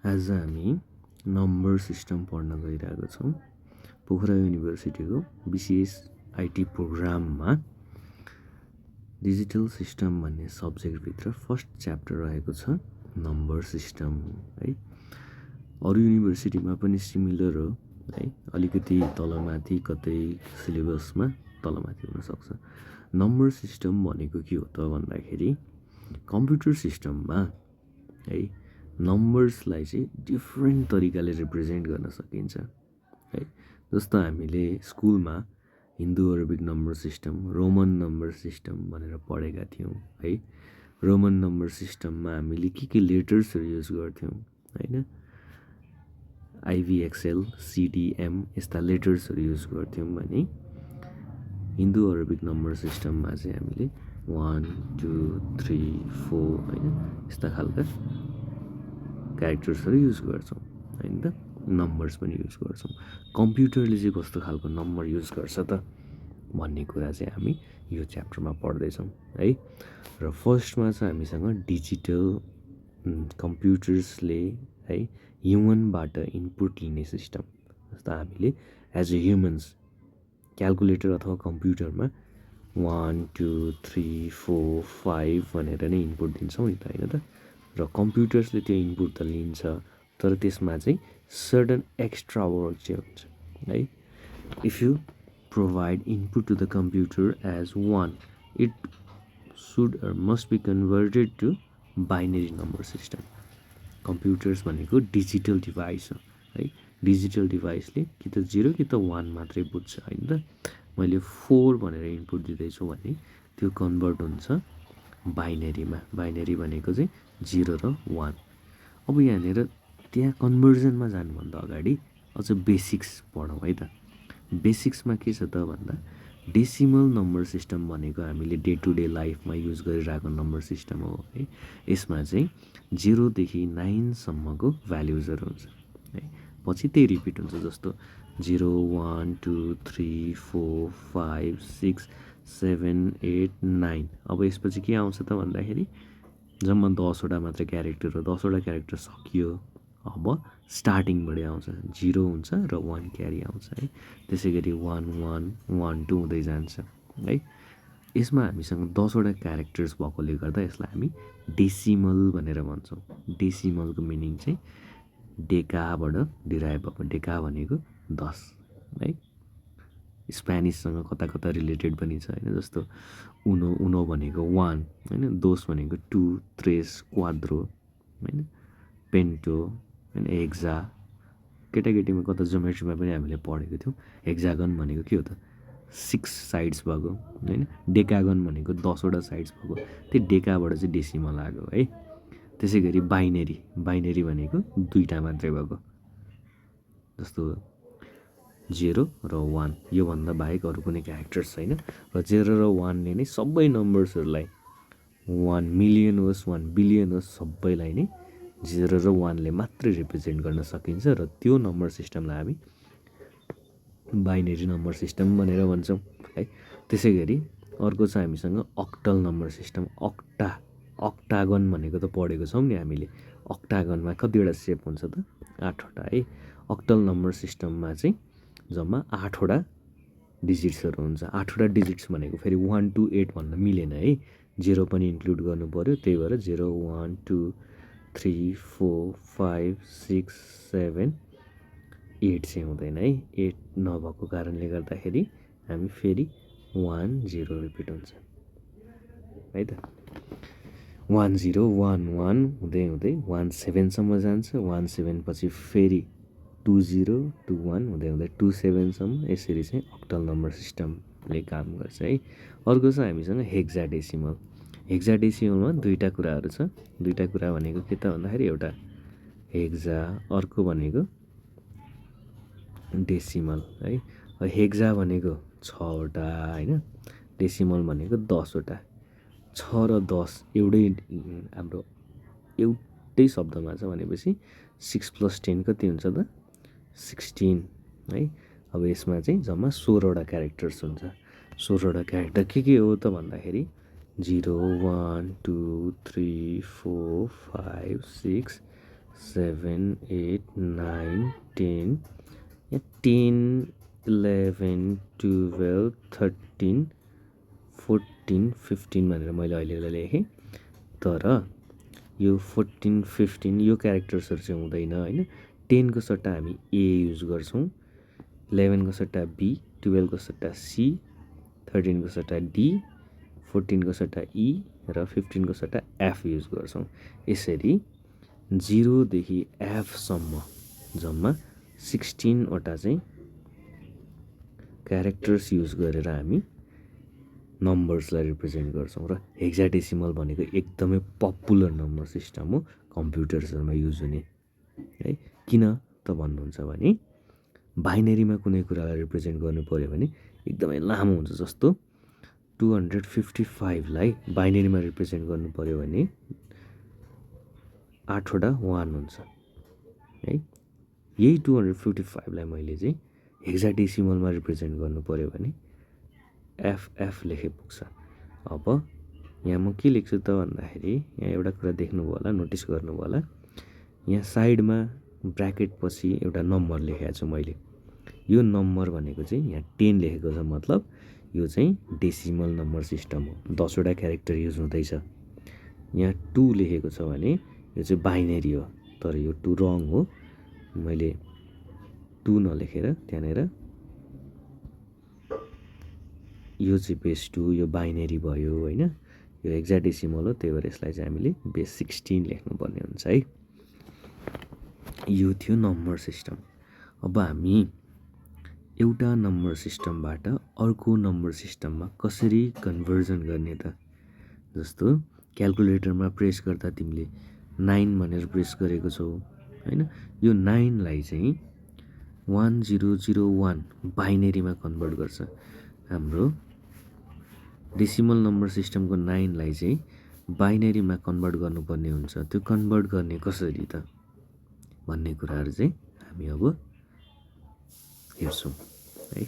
आज हामी number system पढ्न गइरहेको छौँ। पोखरा युनिभर्सिटीको विशेष आइटी प्रोग्राममा डिजिटल सिस्टम भन्ने सब्जेक्टभित्र फर्स्ट च्याप्टर रहेको छ नम्बर सिस्टम है। अरू युनिभर्सिटीमा पनि सिमिलर हो है, अलिकति तलमाथि कतै सिलेबसमा तलमाथि हुनसक्छ। नम्बर सिस्टम भनेको के हो त भन्दाखेरि कम्प्युटर सिस्टममा है नम्बर्सलाई चाहिँ डिफ्रेन्ट तरिकाले रिप्रेजेन्ट गर्न सकिन्छ है। जस्तो हामीले स्कुलमा Hindu Arabic number system, Roman number system भनेर पढेका थियौँ है। रोमन नम्बर सिस्टममा हामीले के लेटर्सहरू युज गर्थ्यौँ होइन, आइभिएक्सएल, सिडिएम यस्ता लेटर्सहरू युज गर्थ्यौँ भने हिन्दू अरबिक नम्बर सिस्टममा चाहिँ हामीले 1 2 3 4 होइन यस्ता खालका क्यारेक्टर्सहरू युज गर्छौँ होइन त, नम्बर्स पनि युज गर्छौँ। कम्प्युटरले चाहिँ कस्तो खालको नम्बर युज गर्छ त भन्ने कुरा चाहिँ हामी यो च्याप्टरमा पढ्दैछौँ है। र फर्स्टमा चाहिँ हामीसँग डिजिटल कम्प्युटर्सले है ह्युमनबाट इनपुट लिने सिस्टम। जस्तो हामीले एज अ ह्युमन्स क्यालकुलेटर अथवा कम्प्युटरमा 1 2 3 4 5 भनेर नै इनपुट दिन्छौँ नि त होइन त। र कम्प्युटर्सले त्यो इनपुट त लिन्छ, तर त्यसमा चाहिँ सर्टन एक्स्ट्रा वर्क चाहिँ हुन्छ है। If you provide input to the computer as 1, it should must be converted to binary number system. Computers भनेको डिजिटल डिभाइस हो है। डिजिटल डिभाइसले कि त 0 कि त 1 मात्रै बुझ्छ होइन त। मैले 4 भनेर इनपुट दिँदैछु भने त्यो कन्भर्ट हुन्छ बाइनेरीमा। बाइनेरी भनेको चाहिँ 0 र 1। अब यहाँनिर त्यहाँ कन्भर्जनमा जानुभन्दा अगाडि अझ बेसिक्स पढौँ है त। बेसिक्समा के छ त भन्दा डेसिमल नम्बर सिस्टम भनेको हामीले डे टु डे लाइफमा युज गरिरहेको नम्बर सिस्टम हो है। यसमा चाहिँ 0 देखि 9 सम्मको भ्याल्युजहरू हुन्छ है। पछि त्यही रिपिट हुन्छ, जस्तो 0 1 2 3 4 5 6 7 8 9। अब यसपछि के आउँछ त भन्दाखेरि जम्मा 10वटा मात्रै क्यारेक्टर हो, 10वटा क्यारेक्टर सकियो। अब स्टार्टिङबाटै आउँछ 0 हुन्छ र 1 क्यारी आउँछ है। त्यसै गरी 1 1 1 2 हुँदै जान्छ है। यसमा हामीसँग 10वटा क्यारेक्टर्स भएकोले गर्दा यसलाई हामी डेसिमल भनेर भन्छौँ। डेसिमलको मिनिङ चाहिँ डेकाबाट डिराइभ भएको, डेका भनेको 10 है। स्पेनिससँग कता कता रिलेटेड पनि छ होइन, जस्तो उनो उनो भनेको 1 होइन, दोस भनेको 2, त्रेस क्वाद्रो होइन, पेन्टो होइन, हेक्जा। केटाकेटीमा कता जोमेट्रीमा पनि हामीले पढेको थियौँ। हेक्जागन भनेको के हो त 6 साइड्स भएको होइन। डेकागन भनेको 10वटा साइड्स भएको, त्यो डेकाबाट चाहिँ डेसिमल आएको है। त्यसै गरी बाइनेरी, बाइनेरी भनेको 2टा मात्रै भएको, जस्तो 0 र 1। योभन्दा बाहेक अरू कुनै क्यारेक्टर्स छैन। र 0 र 1ले नै सबै नम्बर्सहरूलाई 1 मिलियन होस् 1 बिलियन होस् सबैलाई नै 0 र 1ले मात्रै रिप्रेजेन्ट गर्न सकिन्छ। र त्यो नम्बर सिस्टमलाई हामी बाइनेरी नम्बर सिस्टम भनेर भन्छौँ है। त्यसै गरी अर्को छ हामीसँग अक्टल नम्बर सिस्टम। अक्टागन भनेको त पढेको छौँ नि हामीले। अक्टागनमा कतिवटा सेप हुन्छ त 8वटा है। अक्टल नम्बर सिस्टममा चाहिँ जम्मा 8वटा डिजिट्सहरू हुन्छ। 8वटा डिजिट्स भनेको फेरि 1 to 8 भन्न मिलेन है, 0 पनि इन्क्लुड गर्नु पऱ्यो। त्यही भएर 0 1 2 3 4 5 6 7 8 चाहिँ हुँदैन है। 8 नभएको कारणले गर्दाखेरि हामी फेरि 1 0 रिपिट हुन्छ है त। 1 0 1 1 हुँदै हुँदै 1 7सम्म जान्छ। 1 7 पछि फेरि 2 0 2 1 हुँदै हुँदै 2 7सम्म। यसरी चाहिँ अक्टल नम्बर सिस्टमले काम गर्छ है। अर्को छ हामीसँग हेक्साडेसिमल। हेक्साडेसिमलमा 2टा कुराहरू छ। 2टा कुरा भनेको के त भन्दाखेरि एउटा हेक्सा, अर्को भनेको डेसिमल है। हेक्सा भनेको 6वटा होइन, डेसिमल भनेको 10वटा। 6 र 10 एउटै शब्दमा छ भनेपछि 6 + 10 कति हुन्छ त 16 है। अब यसमा चाहिँ जम्मा 16वटा क्यारेक्टर्स हुन्छ। 16वटा क्यारेक्टर के हो त भन्दाखेरि 0 1 2 3 4 5 6 7 8 9 10 यहाँ 10 11 12 13 14 15 भनेर मैले अहिलेलाई लेखेँ। तर यो 14 15 यो क्यारेक्टर्सहरू चाहिँ हुँदैन होइन। 10 को सट्टा हामी ए युज गर्छौँ, 11 को सट्टा बी, 12 को सट्टा सी, 13 को सट्टा डी, 14 को सट्टा ई र 15 को सट्टा एफ युज गर्छौँ। यसरी 0 देखि एफसम्म जम्मा 16 वटा चाहिँ क्यारेक्टर्स युज गरेर हामी नम्बर्सलाई रिप्रेजेन्ट गर्छौँ। र हेक्साडेसिमल भनेको एकदमै पपुलर नम्बर सिस्टम हो कम्प्युटर्सहरूमा युज हुने है। किन त भन्नुहुन्छ भने बाइनेरीमा कुनै कुरालाई रिप्रेजेन्ट गर्नु पऱ्यो भने एकदमै लामो हुन्छ। जस्तो 255 लाई बाइनेरीमा रिप्रेजेन्ट गर्नु पऱ्यो भने 8 वटा 1 हुन्छ है। यही 255 लाई मैले चाहिँ हेक्साडेसिमलमा रिप्रेजेन्ट गर्नु पऱ्यो भने एफ लेखे पुग्छ। अब यहाँ म के लेख्छु त भन्दाखेरि यहाँ एउटा कुरा देख्नुभयो होला, नोटिस गर्नुभयो होला, यहाँ साइडमा ब्र्याकेट पछि एउटा नम्बर लेखेको छु मैले। यो नम्बर भनेको चाहिँ यहाँ 10 लेखेको छ, मतलब यो चाहिँ डेसिमल नम्बर सिस्टम हो, 10 वटा क्यारेक्टर युज हुँदैछ। यहाँ 2 लेखेको छ भने यो चाहिँ बाइनेरी हो, तर यो 2 रङ हो। मैले 2 नलेखेर त्यहाँनिर यो चाहिँ बेस 2, यो बाइनेरी भयो होइन। यो हेक्साडेसिमल हो, त्यही भएर यसलाई चाहिँ हामीले बेस 16 लेख्नुपर्ने हुन्छ है। यो थियो नम्बर सिस्टम। अब हामी एउटा नम्बर सिस्टमबाट अर्को नम्बर सिस्टममा कसरी कन्भर्जन गर्ने त। जस्तो क्यालकुलेटरमा प्रेस गर्दा तिमीले 9 भनेर प्रेस गरेको छौ होइन। यो 9 लाई चाहिँ 1001 बाइनेरीमा कन्भर्ट गर्छ। हाम्रो डेसिमल नम्बर सिस्टमको 9 लाई चाहिँ बाइनेरीमा कन्भर्ट गर्नुपर्ने हुन्छ। त्यो कन्भर्ट गर्ने कसरी त भन्ने कुराहरू चाहिँ हामी अब हेर्छौँ है।